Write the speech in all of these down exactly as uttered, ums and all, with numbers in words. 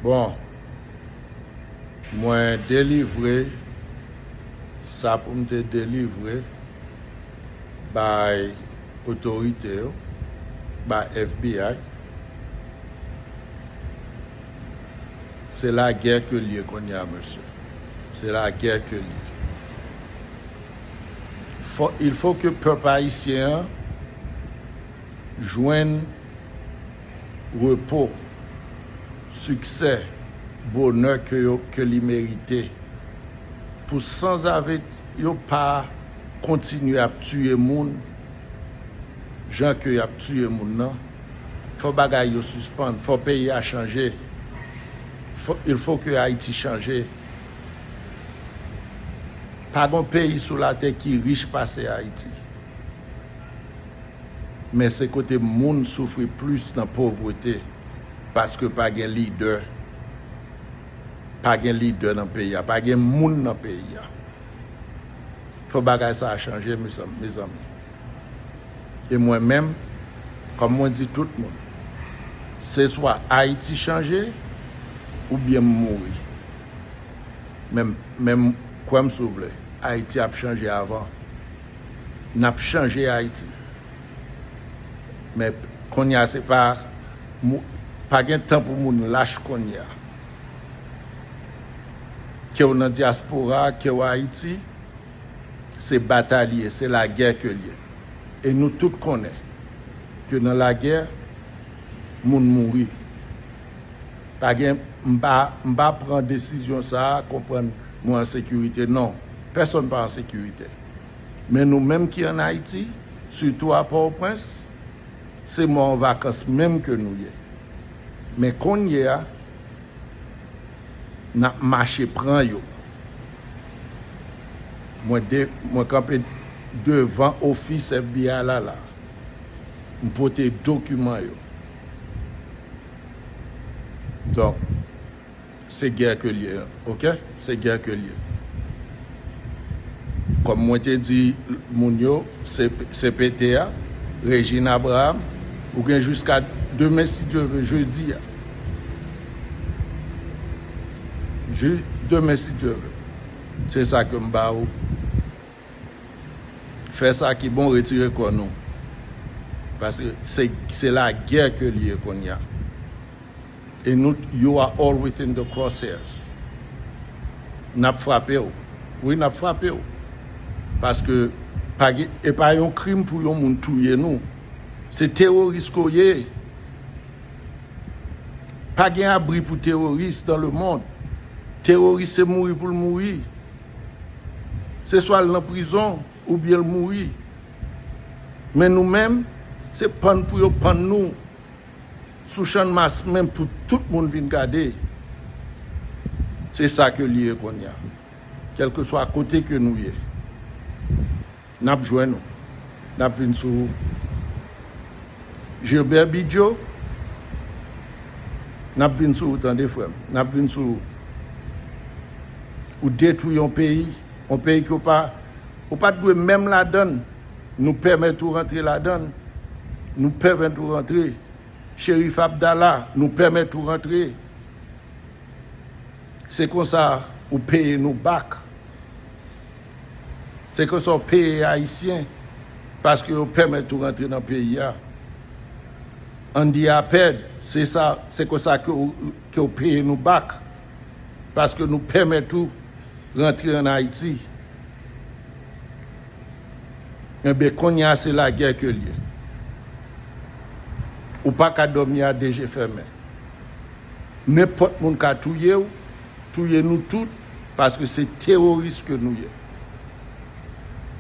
Bon, mwen delivre sa pou m te delivre bay otorite yo, bay F B I. Se lagè ke l ye kounye a, mesye. Se lagè ke l ye. Fò, il faut que pèp ayisyen an jwenn repo, siksè, bonè ke yo, ke li merite. Pou sanzave yo pa kontinye ap tiye moun jan ke y ap tiye moun nan. Fò bagay yo sispann, fò peyi a chanje. Fò, il faut que Haïti chanje. Pa gon peyi sou latè ki rich pase Ayiti. Men se kote moun soufri plis nan povrete, paske pa gen lidè. Pa gen lidè nan peyi a, pa gen moun nan peyi a. Fò bagay sa a chanje, mezanmi, mezanmi. E mwen menm, kòm mwen di tout moun, se swa Ayiti chanje oubyen m mouri. Men, men kwè m si w vle, Ayiti ap chanje avan. N ap chanje Ayiti. Men kounye a se pa, mou-, pa gen tan pou moun lach kounye a. Ke w nan dyaspora, ke w Ayiti, se batay li ye, se lagè ke l ye. E nou tout konnen ke nan lagè, moun mouri. Pa gen, m pa, m pa pran desizyon sa a, konprann mwen an sekirite. Non, pèsonn pa an sekirite. Men nou menm ki ann Ayiti, sitou a Pòtoprens, se mò an vakans menm ke nou ye. Men kounye a, n ap mache pran yo. Mwen de, mwen kanpe devan ofis F B I la la. M pote dokiman yo. Donk, se gè ke l ye, oke? Se gè ke l ye. Kòm mwen te di moun yo, se, se pete a, Regine Abraham, ou gen jiska demen, si Dye ve, jedi a. Jis demen, si Dye ve. Se sa ke m ba ou. Fè sa ki bon, retire kò nou. Paske se, se lagè ke l ye kounye a. E nou, you are all within the crosshairs. N ap frape w. Wi, n ap frape w. Paske pa gen, e pa yon krim pou yon moun touye nou. Se teworis ke w ye. Pa gen abri pou teworis dans le monde. Teworis se mouri pou l mouri. Se swa l nan prizon oubyen l mouri. Men nou menm, se pann pou yo pann nou sou Channmas menm pou tout moun vin gade. Se sa ke li ye kounye a. Kèlkeswa kote ke nou ye, n ap jwenn ou. N ap vin sou ou. Gilbert Bidjo, n ap vin sou ou, tande, frè m. N ap vin sou ou. Ou detwi yon peyi, yon peyi ke w pa, ou pa t dwe menm ladann. Nou pèmèt ou rantre ladann. Nou pèmèt ou rantre. Cherif Abdallah, nou pèmèt ou rantre. Se konsa ou peye nou bak. Se konsa ou peye Ayisyen, paske yo pèmèt ou rantre nan peyi a. Andy Aped, se sa, se konsa ke w, ke w peye nou bak, paske nou pèmèt ou rantre ann Ayiti. Enben, kounye a, se lagè ke l ye. Ou pa ka dòmi a de je fèmen. Nenpòt moun ka touye w, touye nou tout, paske se teworis ke nou ye.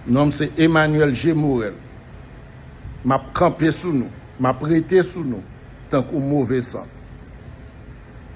Non m se Emmanuel G. Morel. M ap kanpe sou nou, m ap rete sou nou, tankou move sant.